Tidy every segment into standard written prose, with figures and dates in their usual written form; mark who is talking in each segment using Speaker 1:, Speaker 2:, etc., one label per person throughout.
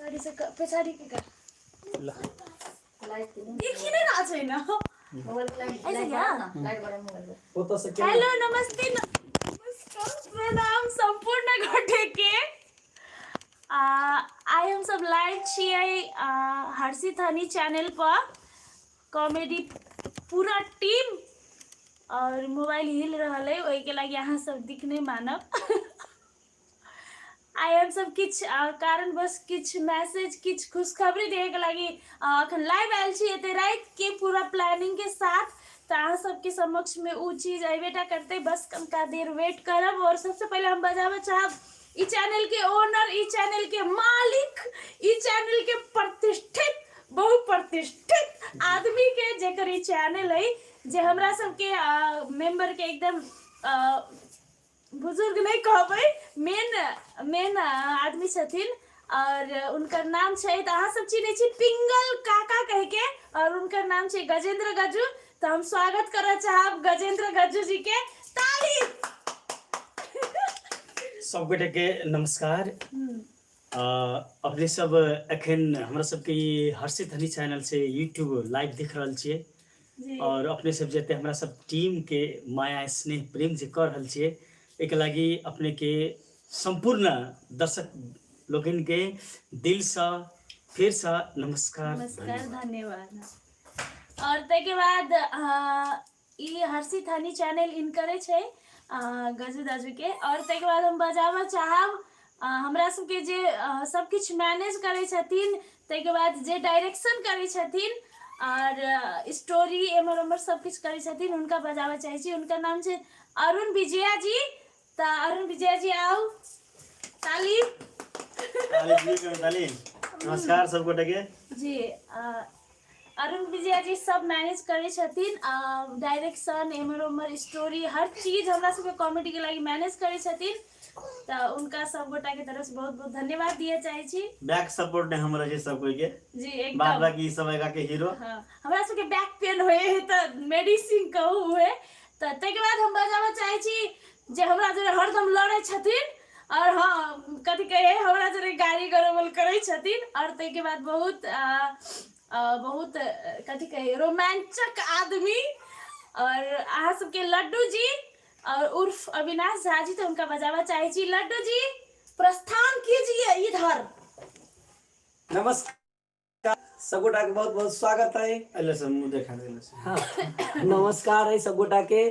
Speaker 1: पछाडि से पछाडि के कर।
Speaker 2: ल।
Speaker 1: देखि नै रहल छैन। ऐसे क्या?
Speaker 2: ओतऽ से केना?
Speaker 1: हेलो, नमस्ते, नमस्कार, प्रणाम सम्पूर्ण गोटे के। आइ हम सब लाइव छियै हर्षित हनी चैनल पर, कॉमेडी पूरा टीम। और मोबाइल हिल रहल है, ओहिके लागि अहाँ सब दिख नहि मानब। आइ हम सब किछु कारणवश किछु मैसेज, किछु खुशखबरी देबैके लागि अखन लाइव आयल छी एते राति के पूरा प्लानिंग के साथ। तऽ अहाँ सबके समक्ष में उ चीज अयबे टा करतै, बस कनिका देर वेट करब। और सबसे पहिले हम बजाबऽ चाहब ई चैनल के ओनर, ई चैनल के मालिक, ई चैनल के प्रतिष्ठित, बहुप्रतिष्ठित आदमी के, जेकर ई चैनल है, जे हमरा सबके मेंबर के एकदम बुजुर्ग नहि कहबै, मेन मेन आदमी छथिन। और उनकर नाम छै, तऽ अहाँ सब चिन्है छी पिंगल काका कहिके, और उनकर नाम छै गजेंद्र गज्जू। तऽ हम स्वागत करऽ चाहब गजेंद्र गज्जू जी के, ताली।
Speaker 2: सब गोटे के नमस्कार। अपने सब एखन हमरा सबके ई हर्षित हनी चैनल से यूट्यूब लाइव देख रहल छियै और अपने सब जते हमरा सब टीम के माया, स्नेह, प्रेम जे कर रहल छियै, एहिके लागि अपने के सम्पूर्ण दर्शक लोकनि के दिल से फिर से नमस्कार,
Speaker 1: नमस्कार,
Speaker 2: धन्यवाद।
Speaker 1: धन्यवाद। और ताहिके बाद ई हर्षित हनी चैनल इनकरे छै, गजू दाजू के। और ताहिके बाद हम बजाबऽ चाहब हमरा सबके जे सब किछु मैनेज करै छथिन, ताहिके बाद जे डायरेक्शन करै छथिन और स्टोरी एम्हर ओम्हर सब किछु करै छथिन, हुनका बजाबऽ चाहै छी। हुनकर नाम छै अरुण विजया जी। तऽ अरुण विजया जी, आउ, ताली।
Speaker 3: ताली दियौ, ताली। नमस्कार सब गोटे के।
Speaker 1: जी, अरुण विजया जी सब मैनेज करै छथिन, डायरेक्शन, एम्हर ओम्हर, स्टोरी, हर चीज हमरा सबके कॉमेडी के लागि मैनेज करै छथिन। तऽ हुनका सब गोटा के तरफ से बहुत बहुत धन्यवाद दिए चाहै छी।
Speaker 3: बैक सपोर्ट ने हम रहे सब कोई के।
Speaker 1: जी,
Speaker 3: बाद
Speaker 1: एकदम।
Speaker 3: बाकी सब एगा के हीरो।
Speaker 1: हाँ, हमरा सबके बैक पेन होए है तऽ मेडिसिन कहू उहे। तऽ ताहिके बाद हम बजाबऽ चाहै छी जे हमरा जोरे हरदम लड़ै छथिन और हाँ, कथी कहै, हमरा जोरे गाली गरौबल करै छथिन और ताहिके बाद बहुत बहुत कथी कहै, रोमांचक आदमी और अहाँ सबके लड्डू जी और उर्फ अविनाश झा जी। तऽ हुनका बजाबऽ चाहै छी। लड्डू जी, प्रस्थान कीजिए इधर।
Speaker 4: नमस्कार, सबगोटा के बहुत बहुत स्वागत है।
Speaker 3: अल्लाह से मुंह देखा देला से।
Speaker 4: हाँ, नमस्कार है सबगोटा के।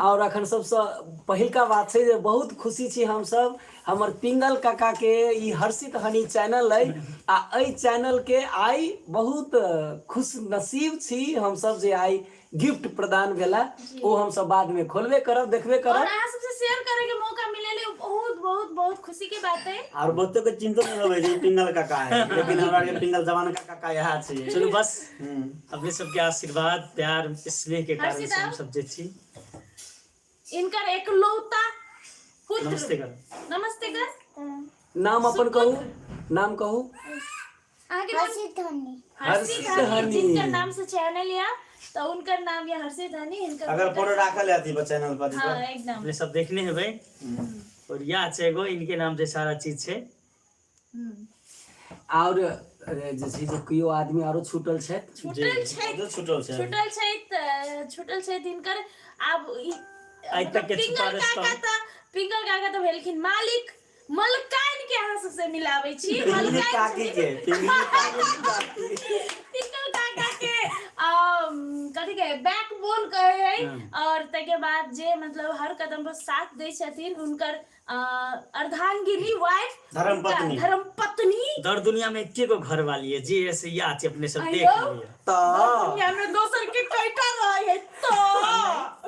Speaker 4: और अखन सबसँ पहिलका बात छै जे बहुत खुशी छी हमसब, हमर पिंगल काका के ई हर्षित हनी चैनल अइ आ एहि चैनल के आइ बहुत खुश नसीब छी हमसब जे आइ गिफ्ट प्रदान भेला, ओ हमसब बाद में खोलबे करब, देखबे
Speaker 1: और
Speaker 4: करब।
Speaker 1: अहाँ सबसे शेयर करे के मौका मिलेले, बहुत बहुत बहुत खुशी के बात है।
Speaker 3: और बहुतो के चिंतो नहीं होवे जे पिंगल काका है, लेकिन हमरा के पिंगल जवान काका का यहाँ छै।
Speaker 2: चलू, बस अपने सबके आशीर्वाद, प्यार, स्नेह के कारण से हम सब जे छी।
Speaker 1: इनकर एकलौता पुत्र।
Speaker 2: नमस्ते कर।
Speaker 1: नमस्ते कर।
Speaker 4: नाम अपन कहू, नाम कहू।
Speaker 1: अहाँके नाम?
Speaker 5: हर्षित हनी।
Speaker 1: हर्षित
Speaker 4: हर्षित
Speaker 1: हनी,
Speaker 4: हनी।
Speaker 1: जिनकर नाम से चैनल या तो उनकर नाम या हर्षित हनी। इनकर
Speaker 3: अगर फोटो राखल है अथी पर चैनल पर।
Speaker 1: हाँ, एकदम।
Speaker 2: अपने सब देखने हेबै और या छै एगो, इनके नाम से सारा चीज छै।
Speaker 4: और जे छै जे केओ आदमी आरो छूटल छै?
Speaker 1: छूटल छै।
Speaker 3: बहुत छूटल छै।
Speaker 1: छूटल छै तऽ छूटल छै तिनकर आब ई
Speaker 2: आइ तक के
Speaker 1: मतलब
Speaker 2: छुपा
Speaker 1: पिंगल काका
Speaker 2: रस्ता।
Speaker 1: तऽ पिंगल काका तऽ भेलखिन मालिक। मलकाइन के अहाँ सबसे मिलाबै छी।
Speaker 3: पिंगली
Speaker 1: मलकाइन
Speaker 3: काकी के, पिंगली काकी।
Speaker 1: पिंगल काका के कथी कहे, बैकबोन कहे है। और ताहिके बाद जे मतलब हर कदम पर साथ दै छथिन, हुनकर अर्धांगिनी वाइफ,
Speaker 3: धर्मपत्नी।
Speaker 1: धर्मपत्नी।
Speaker 2: दर दुनिया में एके गो घर वाली है जी, ऐसे या छै अपने सब देख
Speaker 1: अय्यो।
Speaker 2: लिअ।
Speaker 3: तऽ
Speaker 1: दुनिया में दोसर के कैटा रहे है तो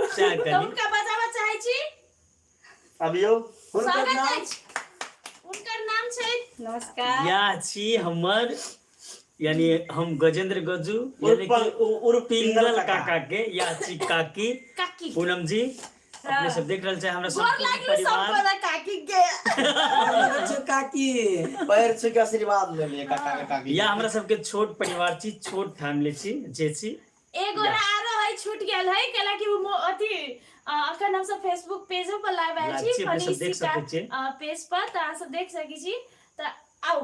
Speaker 2: सएह
Speaker 1: तऽ
Speaker 2: कनी।
Speaker 1: हुनका बजाबऽ चाहै छी।
Speaker 3: अबियौ।
Speaker 4: हुनकर
Speaker 1: स्वागत
Speaker 4: नाम
Speaker 1: अछि। हुनकर नाम छै।
Speaker 6: नमस्कार।
Speaker 2: या छी हमर, यानी हम गजेंद्र गज्जू, यानी कि
Speaker 3: उर्फ
Speaker 2: पिंगल
Speaker 3: पिंगल
Speaker 2: काका के या छी काकी।
Speaker 1: काकी।
Speaker 2: पूनम जी, अपने सब देख रहल छै हमरा
Speaker 1: गोर
Speaker 2: सम्पूर्ण
Speaker 1: लागलू
Speaker 2: परिवार।
Speaker 1: सब काकी के।
Speaker 4: बच्चो काकी।
Speaker 3: पैर छू के आशीर्वाद ले लिए काका के, काकी।
Speaker 2: या हमरा सबके छोट परिवार छी, छोट फैमिली छी जे छी।
Speaker 1: एगो आरो है, छूट गेल है, कैला कि वो अथी अखन हमसब फेसबुक पेजो पर लाइव आयल
Speaker 2: लाइव
Speaker 1: छी,
Speaker 2: छी, अपने
Speaker 1: फनी
Speaker 2: सब देख
Speaker 1: सिका
Speaker 2: सकै छी।
Speaker 1: पेज पर, तऽ अहाँ सब देख सकै छी। तऽ आउ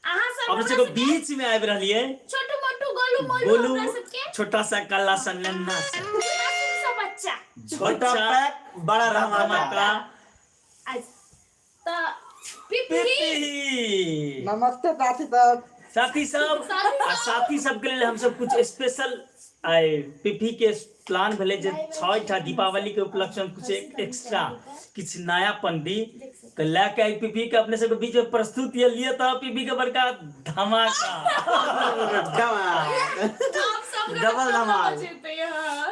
Speaker 1: अहाँ सब। सब
Speaker 2: अपने सबके बीच में आबि रहलियै।
Speaker 1: छोटू मोटू गोलू मोलू
Speaker 2: गोलू
Speaker 1: हमरा सबके
Speaker 2: छोटा सा काला सा नन्ना सा
Speaker 1: मासूम सा बच्चा।
Speaker 3: छोटा
Speaker 2: बच्चा,
Speaker 3: पैक बड़ा धमाका।
Speaker 2: धमाका।
Speaker 1: आज तऽ पिपही।
Speaker 2: पिपही।
Speaker 5: नमस्ते साथी सब।
Speaker 2: साथी सब
Speaker 1: साथी
Speaker 2: आ साथी सबके लेल हमसब कुछ स्पेशल आइ पिपही के प्लान भेलै जे छठि आ दीपावली के उपलक्ष्य में कुछ एक्स्ट्रा किछु नयापन दी, तऽ लए के आइ पिपही के अपने सबके बीच में प्रस्तुत ये लिए तऽ पिपही के बड़का धमाका।
Speaker 3: धमाका।
Speaker 1: आप सब
Speaker 3: डबल धमाल।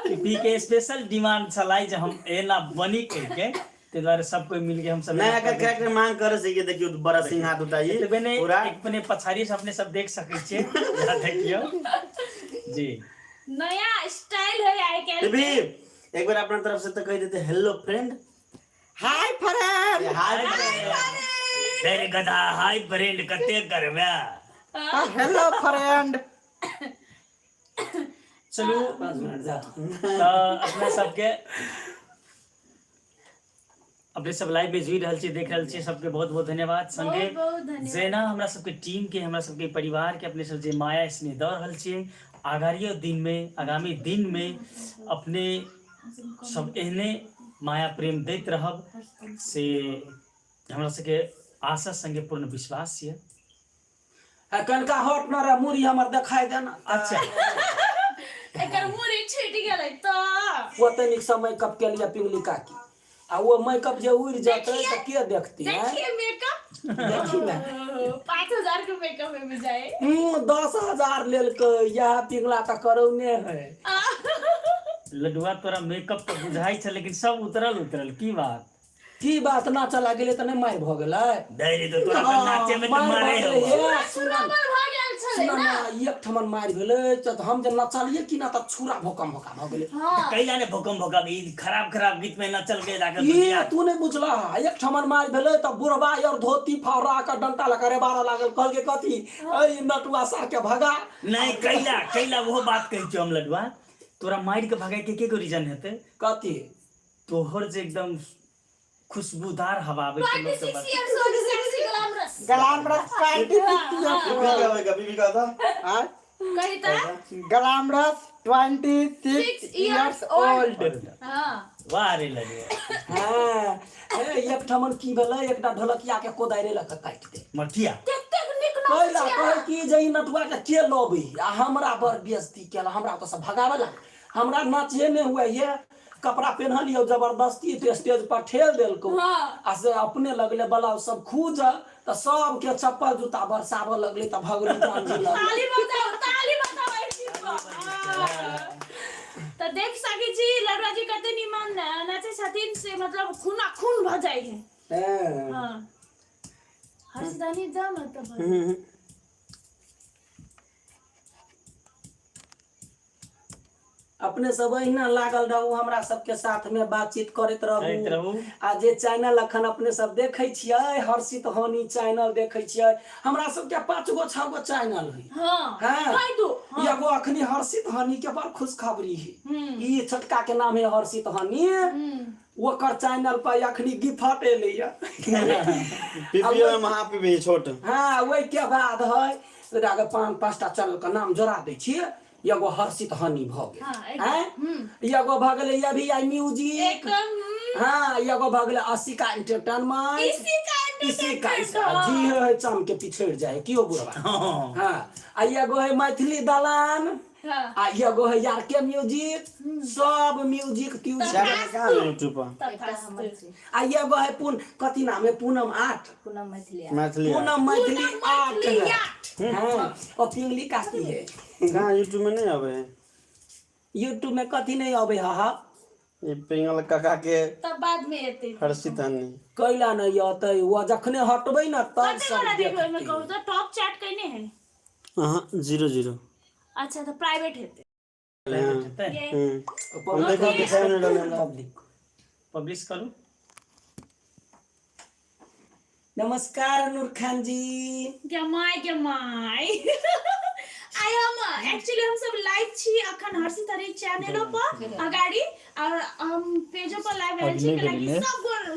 Speaker 2: पिपही के स्पेशल डिमांड छलै जे हम एना बनी कहिके, ताहि दुआरे सब कोई मिल के हम सब
Speaker 3: नया के कैरेक्टर मांग करे से ये देखियो बड़ा सिंह हाथ उठाई
Speaker 2: एतबे नहि
Speaker 3: पूरा
Speaker 2: अपने पछाड़ी से अपने सब देख सकै छियै, जरा देखियौ जी।
Speaker 1: नया स्टाइल है आइ काल्हि।
Speaker 3: भी एक बार अपना तरफ से तो कह देते hello friend.
Speaker 5: Hi friend.
Speaker 3: Hi.
Speaker 2: अरे गधा हाय फ्रेंड कते करबे।
Speaker 5: Hello friend.
Speaker 2: चलू
Speaker 4: 5 मिनट जा।
Speaker 2: तऽ अपना सबके अपने सब लाइव में जुड़ि रहल छी, देख रहल छी, सबके बहुत बहुत धन्यवाद। संगे
Speaker 1: बहुत बहुत धन्यवाद।
Speaker 2: जेना हमरा सबके टीम के, हमरा सबके परिवार के अपने सब जे माया स्नेह दऽ रहल छियै, आगारियो दिन में, आगामी दिन में अपने सब एहने माया प्रेम दैत रहब से हमरा सबके आशा संगे पूर्ण विश्वास ये।
Speaker 4: आ कनका हट न रे, मुड़ी हमर देखाई देना।
Speaker 2: अच्छा
Speaker 1: एकर मुड़ी छूटि गेलै तऽ
Speaker 4: ओते नीक से मेकअप के लिए पिंगली काकी, आ वो मेकअप जे उड़ि जेतै तऽ के देखती? हैं?
Speaker 1: देखिए मेकअप।
Speaker 4: देखी ने।
Speaker 1: 5000 के मेकअप में जाए।
Speaker 4: 10,000 लेलकै, इएह पिंगला तऽ करौने है।
Speaker 2: लडुआ तोरा मेकअप तऽ बुझाइ छै लेकिन सब उतरल उतरल की बात?
Speaker 4: की बात, नाचऽ लागलै तऽ नहि मारि भऽ गेलै?
Speaker 2: धैर्य तो तोरा तऽ नाचे में तऽ
Speaker 4: मारि
Speaker 2: मारे
Speaker 4: भऽ गेलै,
Speaker 2: हौ।
Speaker 4: हे, सुन
Speaker 1: सुनाबर भऽ गेल छलै
Speaker 4: सुन
Speaker 1: ना।
Speaker 4: ने, एक ठमन मारि भेलै तऽ हम जे नचलियै कि ना तऽ छुरा भोकम भोका भऽ गेलै।
Speaker 1: हाँ।
Speaker 2: कैला ने भूकंप भूकंप ई खराब खराब गीत में नचल के जाके
Speaker 4: ई
Speaker 2: दुनिया।
Speaker 4: तू नहि बुझलह, एक ठमन मारि भेलै तऽ बुढ़बा और धोती फहरा कऽ डंटा लऽ कऽ रेबारा लागल, कहलकै कथी ऐ नटुआ सार के भगा।
Speaker 2: नहीं कैला कैला वो बात कहै छियौ हम लडुआ, तोरा मारि के भगाय के के गो रीजन हेतै?
Speaker 4: कथी?
Speaker 2: तोहर जे एकदम खुशबूदार हवा आबै छै लोक के
Speaker 1: 26
Speaker 2: बस।
Speaker 1: years old sexy glamorous।
Speaker 5: Glamorous 26 years old.
Speaker 3: बीबी का था।
Speaker 5: हाँ?
Speaker 1: कही तऽ
Speaker 5: glamorous 26 years old.
Speaker 1: हाँ।
Speaker 2: वाह रे लडुआ।
Speaker 4: हाँ, हे, एक ठमन की भेलै, एकटा ढोलकिया के कोदारि लऽ कऽ काटि दे।
Speaker 2: मरकिया
Speaker 1: कतेक नीक नाचै
Speaker 4: कैला
Speaker 1: छै।
Speaker 4: कहै कि जे ई नटुआ के के लबै, आ हमरा बड़ बेइज्जती केला, हमरा ओतऽ से भगाबे लागल, हमरा नाचे नहि हुए, ये कपड़ा पेन्हलियौ जबरदस्ती तऽ स्टेज पर ठेल देलकौ।
Speaker 1: हाँ।
Speaker 4: आ से अपने लगले बलाउ सब खूज तऽ सबके चप्पल जूता बरसाबऽ लगलै तऽ भगली जान जी लगलै।
Speaker 1: ताली बजाओ, ताली बजाओ एहि चीज पर। हाँ। तऽ देख सकै छी लडुआ जी कते निमन नाचै छथिन, से मतलब खूना खून भऽ जाइ है।
Speaker 4: हाँ।
Speaker 1: हाँ। हर्षदानी जा मतलब।
Speaker 4: अपने सब अहिना लागल रहू, हमरा सबके साथ में बातचीत करैत
Speaker 2: करैत
Speaker 4: रहू।
Speaker 2: रहू।
Speaker 4: आ जे चैनल अखन अपने सब देखै छियै, हर्षित हनी चैनल देखै छियै, हमरा सबके 5 गो 6 गो चैनल है।
Speaker 1: हाँ।
Speaker 4: हाँ।
Speaker 1: कहि दू। हाँ।
Speaker 4: एगो अखनी हर्षित हनी के बड़ खुशखबरी है, ई छोटका के नाम है हर्षित हनी, ओकर चैनल पर अखनी गिफ्ट एलैया।
Speaker 3: पीपीओ में महापीपी छोट।
Speaker 4: हाँ, ओहि के बाद है एकरा के 5-5टा चैनल के नाम जोड़ा दै छियै, एगो हर्षित हनी भऽ गेल।
Speaker 1: हाँ, एक-
Speaker 4: आँय? एगो भऽ गेलै अभी आई म्यूजिक।
Speaker 1: एकदम।
Speaker 4: हाँ, एगो भऽ गेलै असिका एंटरटेनमेंट।
Speaker 1: इसी का
Speaker 4: इसी का
Speaker 1: entertainment, हाँ।
Speaker 4: जी है, चाम के पिछड़ जाए क्यों बुढ़वा। हाँ, आ एगो है मैथिली दलान।
Speaker 1: हाँ।
Speaker 4: आ एगो है यार के म्यूजिक, सब म्यूजिक ट्यूजिक।
Speaker 3: जाके कहाँ यूट्यूब पर।
Speaker 1: तथास्तु।
Speaker 4: आ एगो है पुन कथी नाम है, पूनम आर्ट।
Speaker 6: पूनम मैथिली।
Speaker 3: मैथिली।
Speaker 4: पूनम मैथिली
Speaker 1: पूनम
Speaker 4: आर्ट
Speaker 1: मैथिली
Speaker 4: है।
Speaker 1: आर्ट।
Speaker 4: हाँ, और पिंगली काकी है।
Speaker 3: कहाँ यूट्यूब में नहीं आवे है?
Speaker 4: यूट्यूब में कथी नहीं आवे है? हा।
Speaker 3: ये पिंगल काका के
Speaker 1: तब बाद में एतै।
Speaker 3: हर्षित हनी
Speaker 4: कैला नहीं अतै, वो जखने हटबै ना तब
Speaker 1: कते
Speaker 4: सब
Speaker 1: गोरा देखबै एहिमे
Speaker 4: देखतै।
Speaker 1: कहू तऽ टॉप चैट कयने है?
Speaker 3: हाँ, 0 0।
Speaker 1: अच्छा तऽ प्राइवेट हेतै।
Speaker 2: हेतै?
Speaker 1: ये
Speaker 3: हम देखो दिखाई नहीं डाले हमरा।
Speaker 4: पब्लिक
Speaker 2: पब्लिश करू।
Speaker 4: नमस्कार नूर खान जी।
Speaker 1: गे my गे my. आइ हम एक्चुअली हम सब लाइव छी अखन हर्षित हरि चैनलो पर अगाडि और हम पेजो पर लाइव आयल छी कैलाकि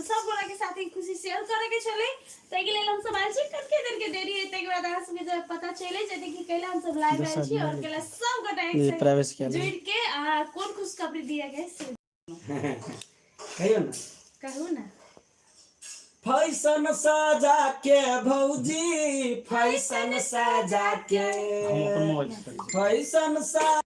Speaker 1: सब गोरा के साथ ही खुशी शेयर करे के छलै, ताहि के लेल हम सब आयल छी। कते देर के देरी है, ताहि के बाद अहाँ सबके जब पता चले जेतै कि कैला हम सब लाइव आयल छी और कैला सब गोटा एक संग जुड़ के कोन खुशखबरी दिया गया से
Speaker 4: कहियौ ने।
Speaker 1: कहू ना।
Speaker 4: फैशन सजा के भौजी, फैशन सजा के,
Speaker 2: हम अपन मोबाइल से
Speaker 4: फैशन सा